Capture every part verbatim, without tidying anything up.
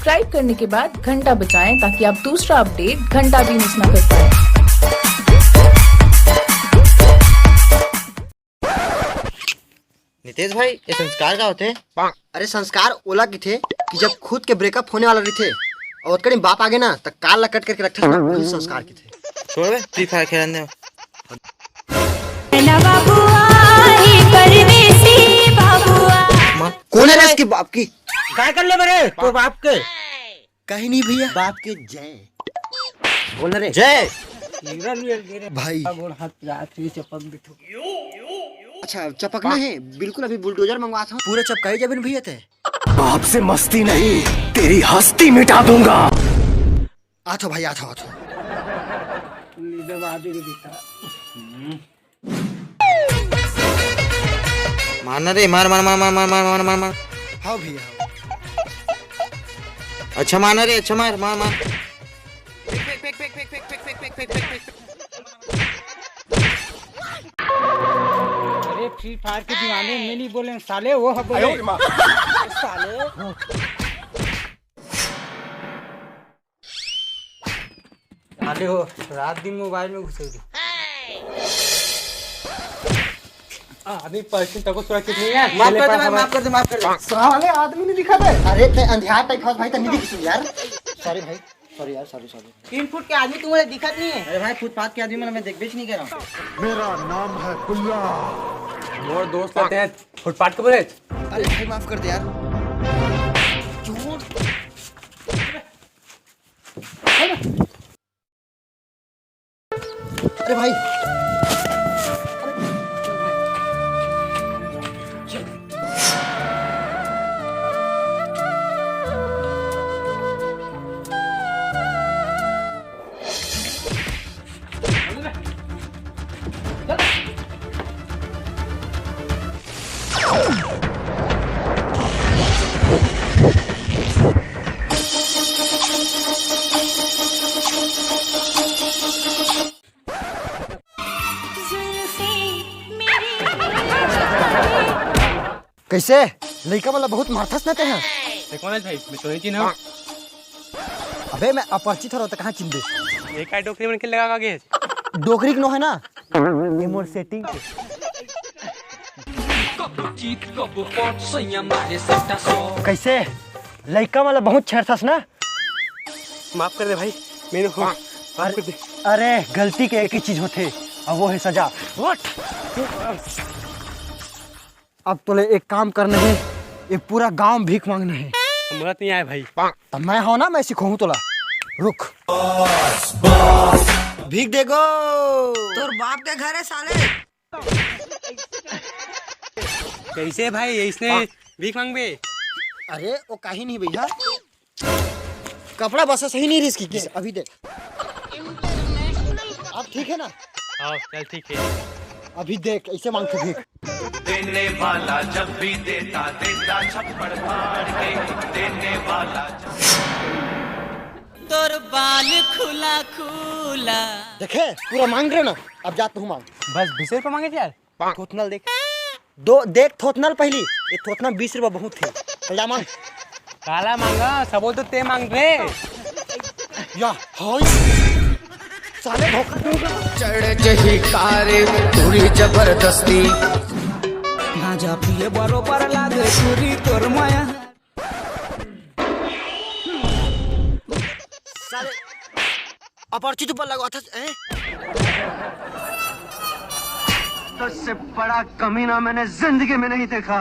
Subscribe करने के बाद घंटा बजाएं, ताकि आप दूसरा अपडेट घंटा भी मिस ना कर पाए। नितेश भाई, ये संस्कार का होथे? अरे, संस्कार ओला किथे कि जब खुद के ब्रेकअप होने वाला रहिथे और ओतका दिन बाप आगे ना, त काल ला कट करके रखथे ना, वही संस्कार किथे। छोड़ बे, फ्री फायर खेलन दे। ना बाबुआ, ही परदेसी बाबुआ। माँ। कौन है रे इसकी बाप की? काय कर ले मेरे तो बाप के? कहीं नहीं भैया। बाप के जय। बोल रे। जय। भाई। गोड़ हाथ पूरा आखिरी चपक भी ठोक। अच्छा, चपकना है, बिल्कुल अभी बुलडोजर मंगवात हूँ, पूरे चपकाई जबीन भैया ते। बाप से मस्ती नहीं, तेरी हस्ती मिटा दूंगा। आथो भाई, आथो, आथो। मारना रे, मार, मार, मार। हाँ भैया, हाँ। अच्छा मारना रे, अच्छा मार, मार, मार। अरे फ्री फायर के दीवाने में नहीं बोले साले, वो है बोले। साले। साले हो, रात दिन मोबाइल में घुसे रही। आदमी पैसे तको सुरक्षित नहीं है। माफ कर दे भाई, माफ कर दे, माफ कर दे। साले आदमी नहीं दिखा बे। अरे ते अंधियार टाइप हस भाई, ते नहीं दिखी यार। सॉरी भाई, सॉरी यार, सॉरी, सॉरी। तीन फुट के आदमी तुम्हारे दिखत नहीं है। अरे भाई, फुटपाथ के आदमी मैं देख बेच नहीं कर रहा हूँ। मेरा नाम है गुल्ला। मोर दोस्त आते हैं फुटपाथ के बोले। अरे भाई, माफ कर दे यार। चोर। अरे भाई। कैसे? लइका वाला बहुत मारथस ना तेहा। ते कौन है भाई? मैं तो नहीं चिन्हा। अबे मैं अपरिचित हरो त कहाँ चिन्हबे? ये का डोकरी मन के लगा के गे? डोकरी के नो है ना? ये मोर सेटिंग के। कैसे? लइका वाला बहुत छेड़थस ना? माफ कर दे भाई, मैंने हो, माफ कर दे। अरे गलती के एक ही चीज होथे, और वो है सजा। उठ। अब तोले एक काम करना है, ये पूरा गांव भीख मांगना है। मोला तो नहीं आए भाई। तब मैं हो ना, मैं सिखाऊं तोला। रुक। भीख देगो। तोर बाप के घर है साले। कैसे भाई, इसने भीख मांगबे? अरे वो काही नहीं भैया, कपड़ा बस सही नहीं रिस की। अभी देख, अब ठीक है ना? हाँ, चल ठीक है। अभी देख, ऐसे मांगथे भीख। देने वाला जब भी देता, देता छप्पड़ फाड़ के। देने वाला जब तोर बाल खुला खुला। देखे, पूरा मांग रहे ना, अब जा तू मांग। बस बीस रुपये मांगे थे यार। थोथनल देख। दो देख थोथनल पहली। ये थोथना बीस रुपया बहुत थे। चल जा मांग। काला मांगा, सबो तो ते मांग रे। या, हाय। साले धोखा दूंगा। चढ़ जही कारे पूरी जबरदस्ती। ना जा पिए बरोबर लागे चूरी तोर माया। साले अपरिचित ऊपर लगवा था, हैं? तुझसे बड़ा कमीना मैंने जिंदगी में नहीं देखा।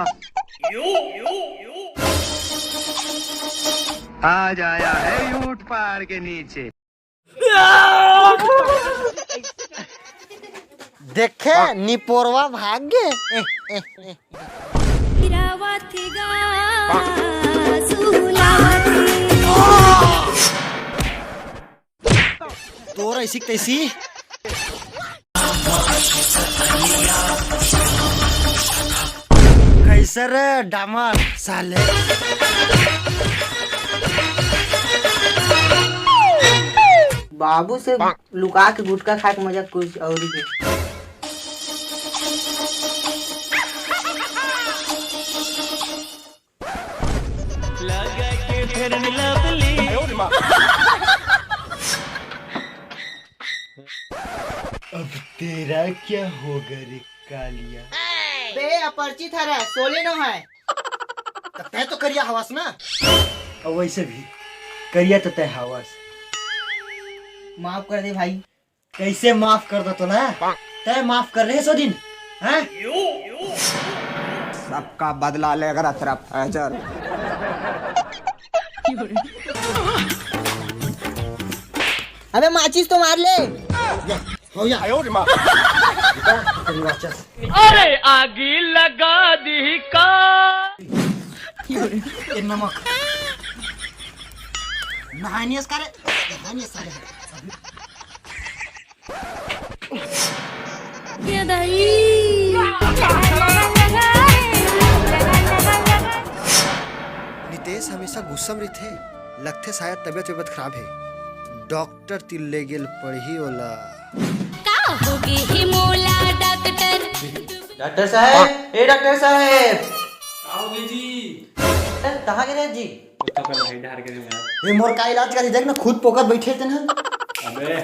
आज आया है ऊंट पहाड़ के नीचे। देखे, निपोरवा भाग गे। गिरावत गा, सुलावत। तोर ऐसी तैसी। कैसे रे डामर साले? बाबू से लुका के गुटखा खाए के मजा कुछ और ही है। लगा के फेयर लवली। अब तेरा क्या होगा रे कालिया? बे, अपरिचित हरे, सोले नो है। त तै तो करिया हवस ना। अउ वैसे भी करिया तो तै हवस। माफ कर दे भाई। कैसे माफ कर दो तोला? तै माफ कर रहे सो दिन, हैं? सबका बदला लेगा तेरा फैजल। अबे माचिस तो मार ले। हो या। आयो रे माँ। तेरी माचिस। अरे आगी लगा दी का। ये नमक। नहानियस करे। नहानियस करे। ये दाई। नितेश हमेशा गुस्सा में रहिथे, लगथे शायद तबियत वबियत खराब हे। डॉक्टर तीर ले गेल पड़ही ओला। का होगे हे मोला डॉक्टर? डॉक्टर साहेब, ए डॉक्टर साहेब। का होगे जी? ए, कहाँ गे रहे जी? ए, मोर का इलाज करही, देख ना, खुद पोकत बैठे तेन ह। अबे,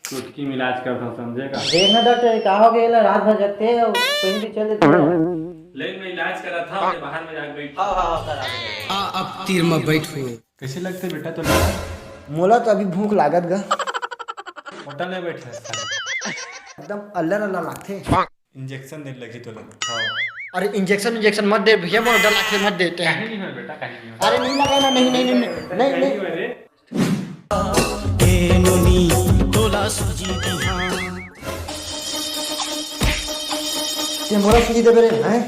चुटकी में इलाज करत हूँ, समझे का? देख ना डॉक्टर, ये का होगे, एला रात भर जगथे, कहीं भी चल देथे। ले, मैं इलाज करत हूँ, बाहर में जाके बैठ। हाँ, हाँ, हाँ, सर, आ गए। आ, अब तीर में बैठो। कैसे लगथे बेटा तोला? मोला तो अभी भूख लागत गा। होटल में बैठे हस का? एकदम अल्लर अल्लर लागथे। इंजेक्शन दे लगही तोला। हाँ। अरे इंजेक्शन, इंजेक्शन मत दे भैया, मोला डर लागथे, मत दे तैं। कहीं नहीं होय बेटा, कहीं नहीं होय। अरे नहीं लगा ना, नहीं, नहीं, नहीं, नहीं, कहीं नहीं। नहीं होय रे। ए नोनी, तोला सूजी दिहा। तैं मोला सूजी देबे रे, हैं?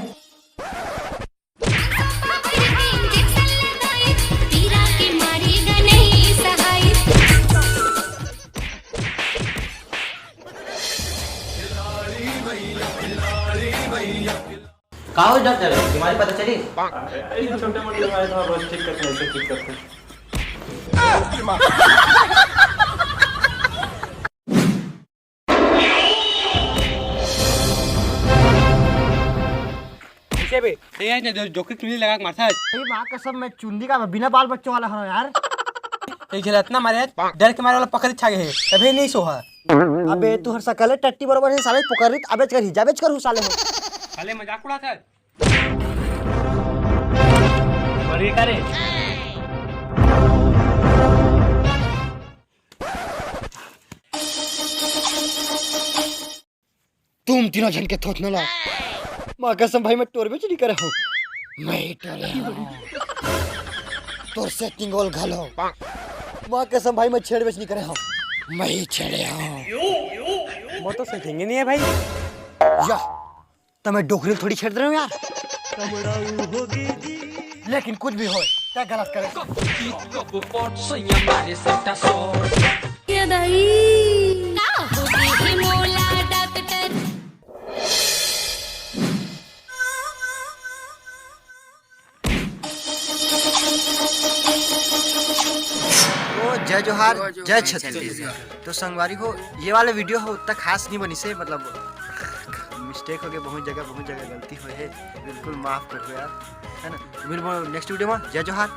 का हो डॉक्टर, बीमारी पता चली? ए, छोटे मोटे बीमारी था, बस ठीक करते हैं, ठीक करते हैं। कैसे बे? ए यार, जो, जो कि चुन्नी लगा के मारता है। ए माँ कसम, मैं चुन्नी का बिना बाल बच्चों वाला हूँ यार। ए झेला इतना मारे है, डर के मारे वाला पकड़ छा गए है, तभी नहीं सोहा। अबे तू हर सकले टट्टी बरोबर है साले, पकड़ रही, अबे कर ही, जाबेच कर हूँ साले हो। साले मजाक उड़ाता है। मर गए का रे? तुम तीनों झन के थोथना ला। माँ कसम भाई, मैं टोरबेच नहीं करे हूँ। मैं ही टोरे हूँ। तोर से तिंगोल घलो। माँ कसम भाई, मैं छेड़बेच नहीं करे हूँ। मैं ही छेड़े हूँ। वो तो सीखेंगे नहीं है भाई। या, तो मैं डोकरी ल थोड़ी छेड़ रहे हूँ यार। लेकिन कुछ भी हो, क्या गलत करे? ये दाई। का होगे हे मोला डॉक्टर? तो जय जोहार, जय छत्तीसगढ़। तो संगवारी हो, ये वाला वीडियो हो उतना खास नहीं बनी से, मतलब मिस्टेक हो गया, बहुत जगह, बहुत जगह गलती हुई है, बिल्कुल माफ कर दो यार, है ना? तो मिलबो नेक्स्ट वीडियो में। जय जोहार।